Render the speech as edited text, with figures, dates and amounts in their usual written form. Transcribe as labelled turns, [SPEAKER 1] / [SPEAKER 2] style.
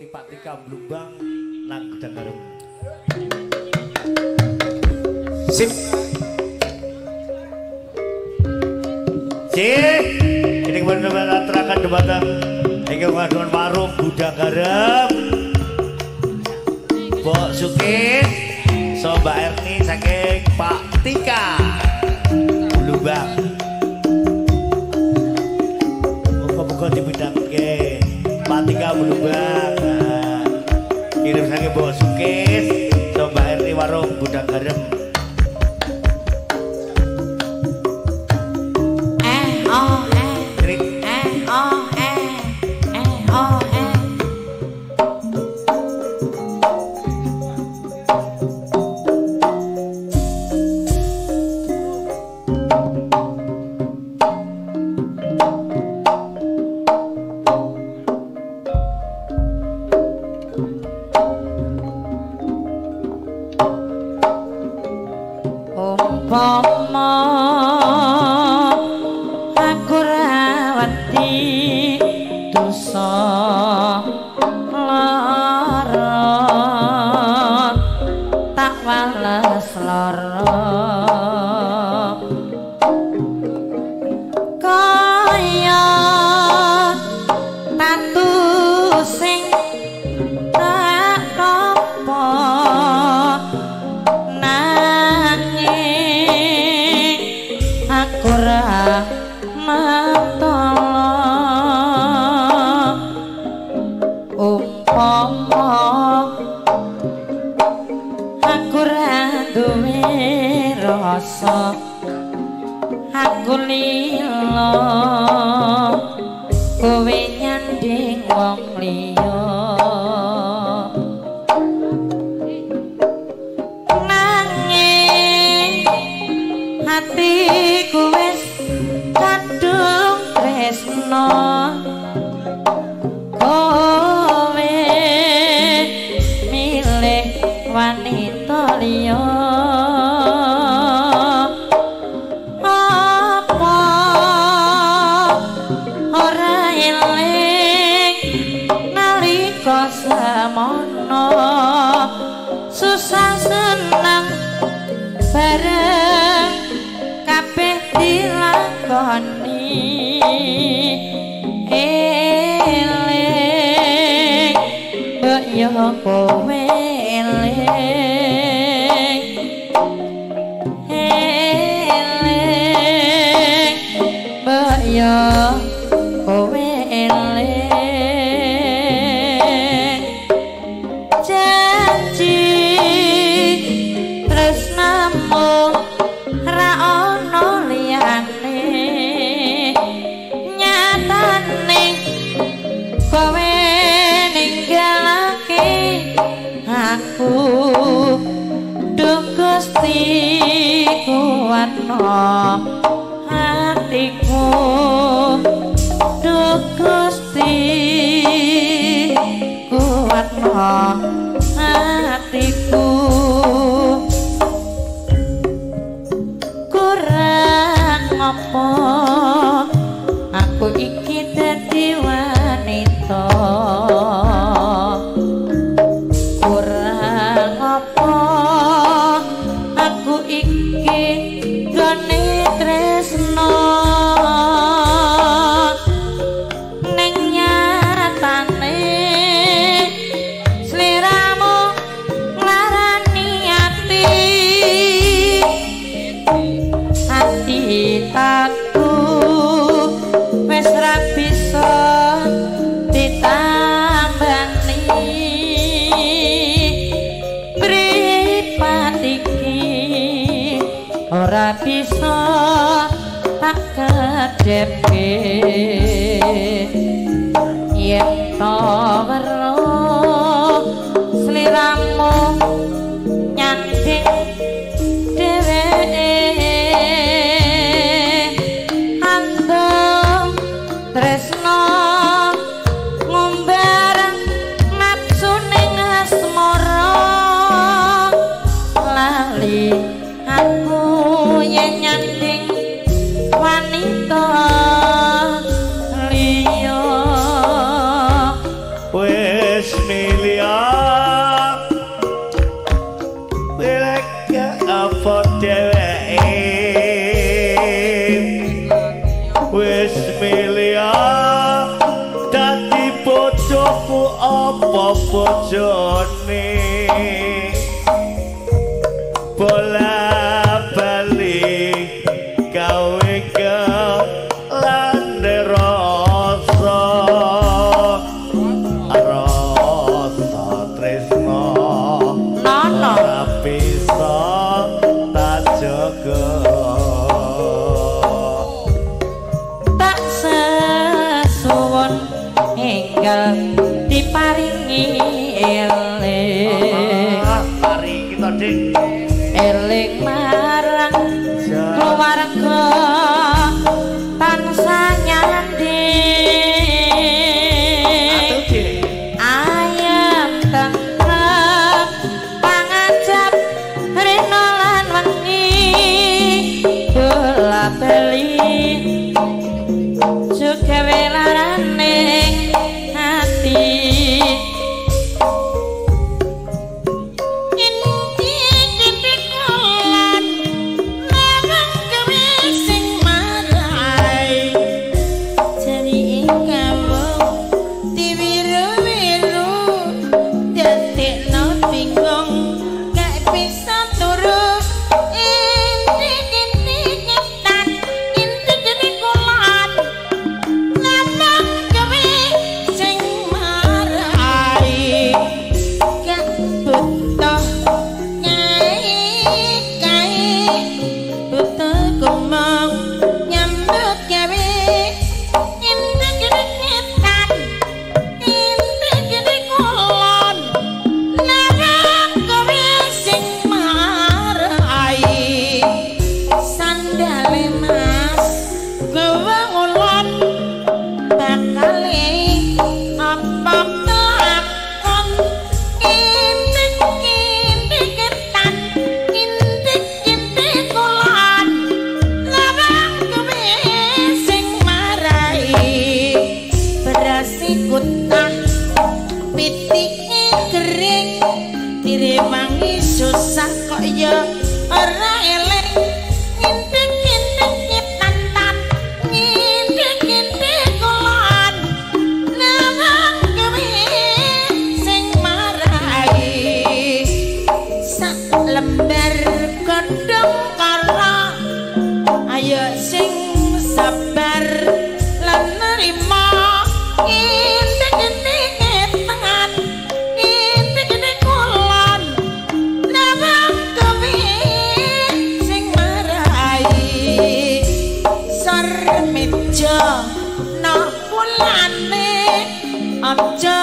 [SPEAKER 1] Ngerti Pak Tika Blumbang nang Gudang Garam. Sip. Sip. Ini kemarin aturaken dhumateng ingkang kagungan warung Gudang Garam. Mbok Sukis, so Mbak Erni saking Pak Tika Blumbang. Muga-muga dipidhangke Pak Tika Blumbang. Kirim saking Mbok Sukis, so Mbak Erni warung Gudang Garam.
[SPEAKER 2] Umpama aku ra wedi dosa lara tak wales lara kaya tatu sing tak tampa nanging aku ra mentala. Umpama aku ra duwe rasa aku lila kowe nyanding wong liya nanging hatiku wis kadung tresno kowe milih wanita liya. Apa ora eling nalika semono susah seneng bareng kabeh dilakoni eling mbok yo kowe eling eling mbok yo kowe eling janji tresnamu ra ono liyane nyatane kowe ninggalake aku. Duh Gusti kuatno hatiku, duh Gusti kuatno hatiku. Kurang apa aku iki dadi wanita, kurang apa aku iki gone tresno ning nyatane sliramu nglarani ati ati taku wis ra bisa ditambani mripat iki ora bisa tak kedhepke yen to weruh sliramu nyanding dheweke andong tresno ngumbar nafsu ning asmara lali aku yen nyanding wanita liya.
[SPEAKER 1] Wes Wis milih mereka apa dheweke wis milih dadi bojoku apa bojone bola bali gawe kelane rasa rasa tresno
[SPEAKER 2] Nono
[SPEAKER 1] ora bisa tak jaga
[SPEAKER 2] tak sesuwun enggal diparingi eling
[SPEAKER 1] paringi to Dik
[SPEAKER 2] eling marang keluarga tansah nyanding ayem tentrem pangajap rina lan wengi bola bali jugawe laraning ati direwangi susah kok ya ora eling ngintip-ngintip nyetan-tan ngintip-ngintip kulon nawang kowe sing marai sak lembar godhong kala ayo sing sabar lan nerima ngintip-ngintip nyetan aja